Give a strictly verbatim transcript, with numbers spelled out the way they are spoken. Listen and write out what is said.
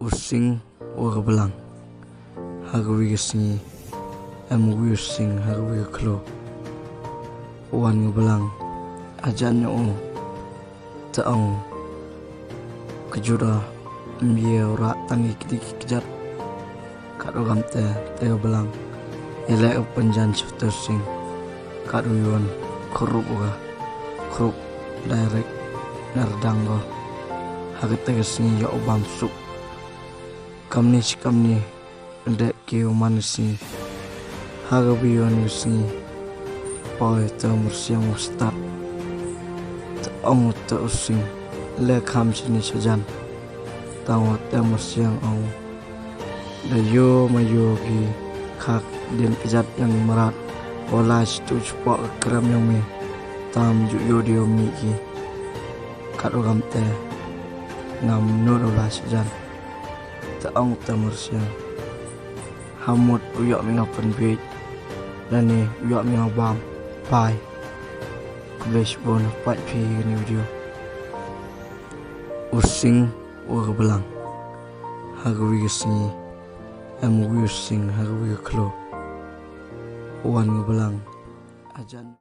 U sing wa ka blang ha ka wi ka sngi, em u wi u sing ha ka wi ka khloo. U wan ka blang hajan ïa u, te ong ka jura, mye u rah tang ki kjat. Kat u kam te, te ka blang ïaleh ka pynjan sha u sing. Kat u ïoh khrup u ka, khrup direct na rdang ko. Ha kata ka sngi ïoh u bam suk. Kamni shi kamni, dep ki u man u sngi. Ha ka bion u sngi, poi te mursiang u stad. Te ong te u sing, le kham shini shajan. Tang wa te mursiang ong, da ïoh ma ïoh ki khak dien kjat ïa ngi mrad. Wa la shi tu shi pok ka krem ïa ngi, tam ju ïoh dei u mih ki. Kat u kam te, ngam nud u la shajan. Te ong te mursiang, ha mut u ïoh mi nga pynbiej, lane u ïoh mi nga bam. Bye. Khublei shibun, pait phi kane ka video. U sing wa ka blang ha ka wi ka sngi, em u wi u sing ha ka wi ka khloo. U wan ka blang hajan